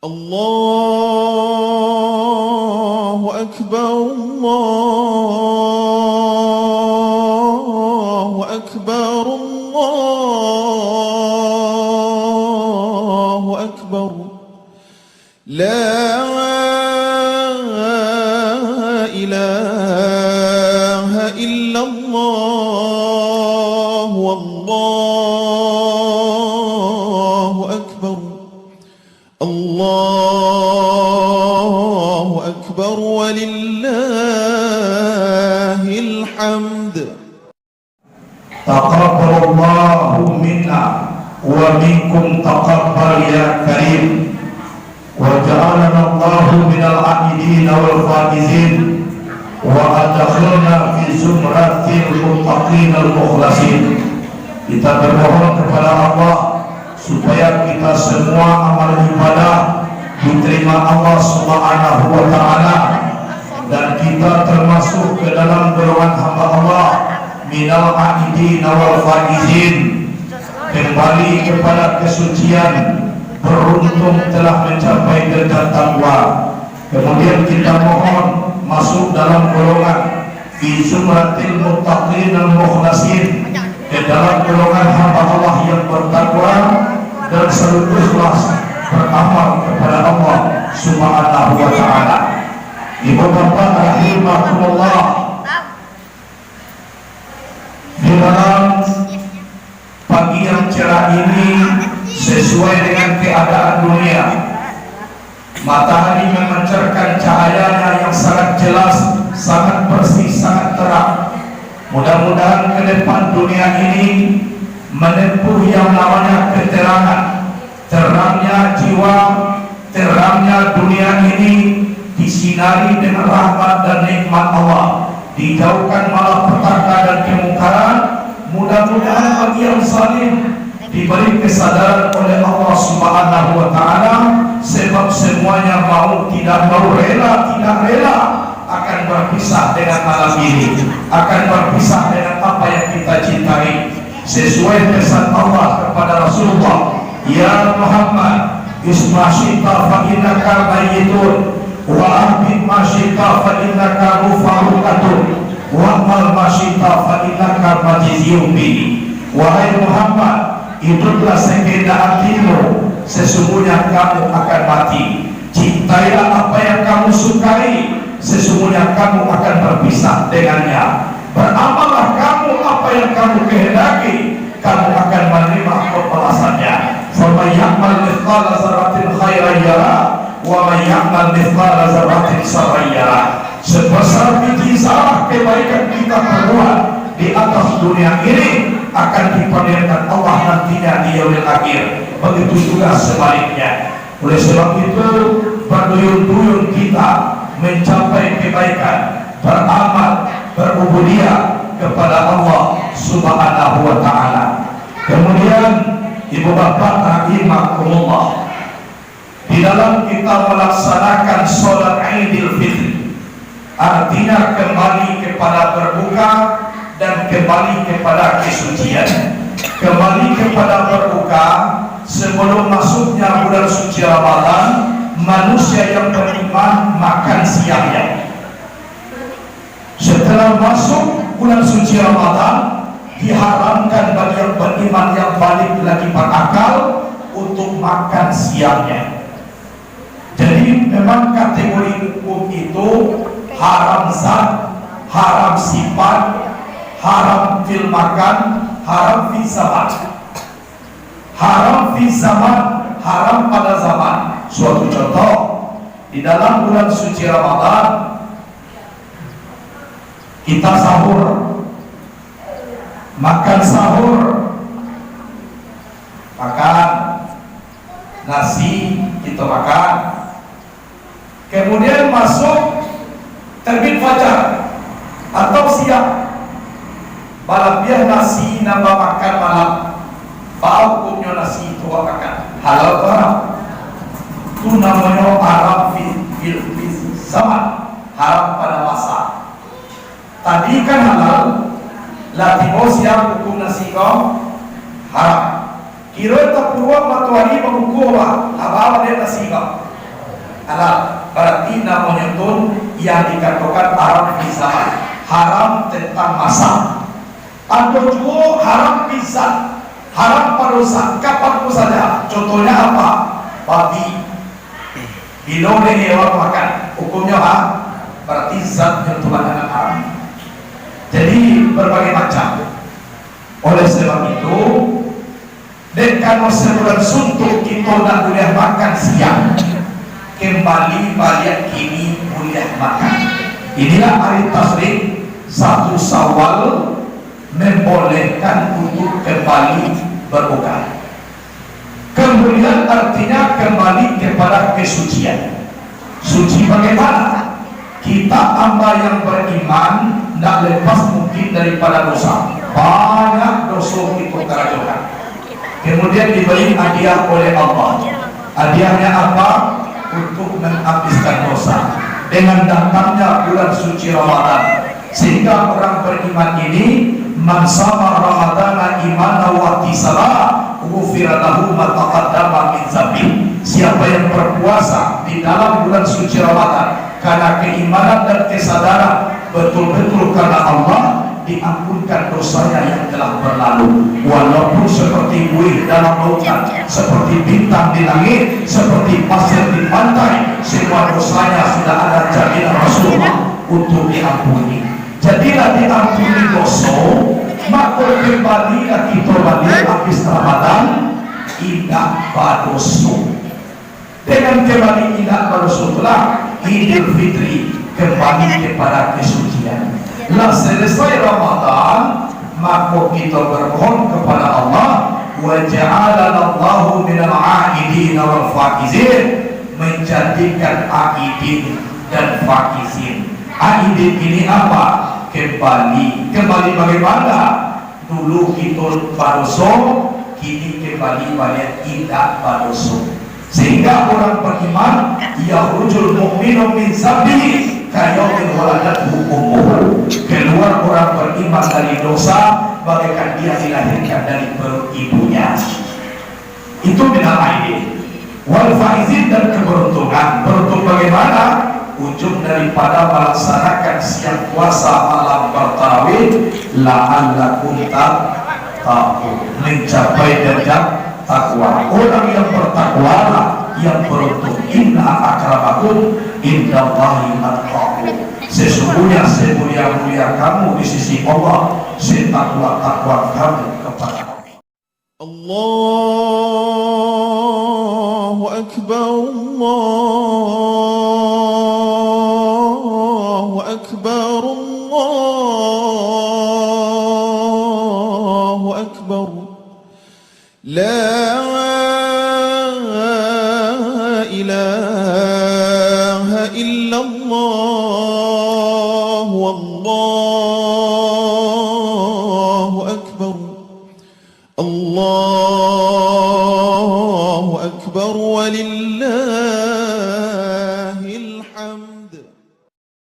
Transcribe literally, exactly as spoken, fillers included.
الله أكبر، الله أكبر، الله أكبر. لا إله إلا الله، والله أكبر. الله أكبر ولله الحمد. تقبل الله منا ومنكم تقبل يا كريم. وجعلنا الله من العائدين والفائزين، وأدخلنا في زمرة المتقين المخلصين. Kita bermohon kepada Allah supaya kita semua amal ibadah diterima Allah Subhanahu wa Ta'ala, dan kita termasuk ke dalam golongan hamba Allah minal aidin wal faizin, kembali kepada kesucian, beruntung telah mencapai derajat takwa. Kemudian kita mohon masuk dalam golongan fi zumratil muttaqin al mukhlasin, ke dalam golongan hamba Allah yang bertakwa dan selalu ikhlas beramal kepada Allah Subhanahu wa Ta'ala. Ibu bapak rahimakumullah, di dalam pagi yang cerah ini, sesuai dengan keadaan dunia, matahari memancarkan cahayanya yang sangat jelas, sangat bersih, sangat terang. Mudah-mudahan ke depan dunia ini menempuh yang namanya keterangan. Terangnya jiwa, terangnya dunia ini disinari dengan rahmat dan nikmat Allah, dijauhkan malapetaka dan kemungkaran. Mudah-mudahan bagi yang zalim diberi kesadaran oleh Allah Subhanahu wa Ta'ala, sebab semuanya mau tidak mau, rela tidak rela, akan berpisah dengan alam ini, akan berpisah dengan apa yang kita cintai. Sesuai pesan Allah kepada Rasulullah, "Ya Muhammad, isma syi'ta fa innaka mayyitun, wa ahbib ma syi'ta fa innaka mufarraqun, wa'mal ma syi'ta fa innaka majziyun bihi." Wahai Muhammad, hiduplah sekehendak hatimu, sesungguhnya kamu akan mati. Cintailah apa yang kamu sukai, sesungguhnya kamu akan berpisah dengannya. Beramallah kamu apa yang kamu kehendaki, kamu akan menerima pembalasannya. Faman ya'mal mithqala dzarratin khairan yarah, wa man ya'mal mithqala dzarratin syarran yarah. Sebesar biji zarah kebaikan kita perbuat di atas dunia ini akan dipamerkan Allah nantinya di yaumil akhir. Begitu juga sebaliknya. Oleh sebab itu, berduyun-duyun kita mencapai kebaikan, beramal, berubudiyah kepada Allah Subhanahu wa Ta'ala. Kemudian, ibu bapak rahimakumullah, di dalam kita melaksanakan sholat Idul Fitri, artinya kembali kepada berbuka dan kembali kepada kesucian. Kembali kepada berbuka, sebelum masuknya bulan suci Ramadan, manusia yang beriman makan siangnya. Setelah masuk bulan suci Ramadan, diharamkan bagi yang beriman yang baligh lagi berakal untuk makan siangnya. Jadi, memang kategori hukum itu haram zat, haram sifat, haram fil makan, haram fi zaman. Haram fi zaman, haram pada zaman. Suatu contoh, di dalam bulan suci Ramadan, kita sahur, makan sahur, makan nasi, kita makan. Kemudian masuk terbit fajar atau siang, balabiah nasi nan bamakan malam. Baa hukumnyo nasi itu bamakan? Halal atau haram? Tu namonyo haram fi, fi, fi zaman, haram pada masa. Tadi kan halal, lah tibo siang hukum nasi ko haram. Kiro tapuruak matoari babuko, bah, abah baliak nasi ko. Halal, bararti namonyo tu yang dikatokan haram fi zaman, haram tentang masak. Ado juo haram fi zat, haram pado zat, kapan pun saja. Contohnya apa? Babi. Bilo dek hewan makan, hukumnyo ha-, bararti zatnyo tu lah nan haram. Jadi, berbagai macam. Oleh sebab itu, dek karano sabulan suntuk kito ndak buliah makan siang, kembali baliak kini buliah makan. Inilah hari tasyrik, satu Syawal, membolehkan untuk kembali berbuka. Kemudian artinya kembali kepada kesucian. Suci bagaimana? Kita hamba yang beriman, ndak lepas mungkin daripada dosa. Banyak dosa kita karajokan. Kemudian diberi hadiah oleh Allah. Hadiahnya apa? Untuk menghabiskan dosa. Dengan datangnya bulan suci Ramadan, sehingga orang beriman ini, "Man shama Ramadana imanan wa ihtisaba, ghufira lahu ma taqaddama min dzanbih." Siapa yang berpuasa di dalam bulan suci Ramadan karena keimanan dan kesadaran betul-betul karena Allah, diampunkan dosanya yang telah berlalu. Walaupun seperti buih dalam lautan, seperti bintang di langit, seperti pasir di pantai, semua dosanya sudah ada jaminan Rasulullah untuk diampuni. Jadilah diampuni doso, mako kembalilah kito baliak habis Ramadan, indak badoso. Dengan kembali indak badoso itulah Idul Fitri, kembali kepada kesucian. Lah selesai Ramadan, mako kito bermohon kepada Allah, "Wa ja'alanallahu minal aidin wal faizin," menjadikan aidin dan faizin. Aidin ini apa? Kembali. Kembali bagaimana? Dulu kito badoso, kini kembali baliak indak badoso. Sehingga orang beriman, "Yakhrujul mu'minu min dzanbihi kayaumi waladathu ummuhu." Keluar orang beriman dari dosa, bagaikan dia dilahirkan dari perut ibunya. Itu minal aidin. Wal faizin, dan keberuntungan. Beruntung bagaimana? Ujung daripada melaksanakan siang puasa malam bertarawih, "La'allakum tattaqun." Mencapai derajat takwa. Orang yang bertakwalah yang beruntung. "Inna akramakum indallahi atqakum." Sesungguhnya semulia-mulia kamu di sisi Allah, setakwa-takwa kamu kepada Allah. Allahu Akbar, Allahu Akbar, Allahu Akbar. La ilaha illallah, wallahu akbar. Allahu akbar, walillahi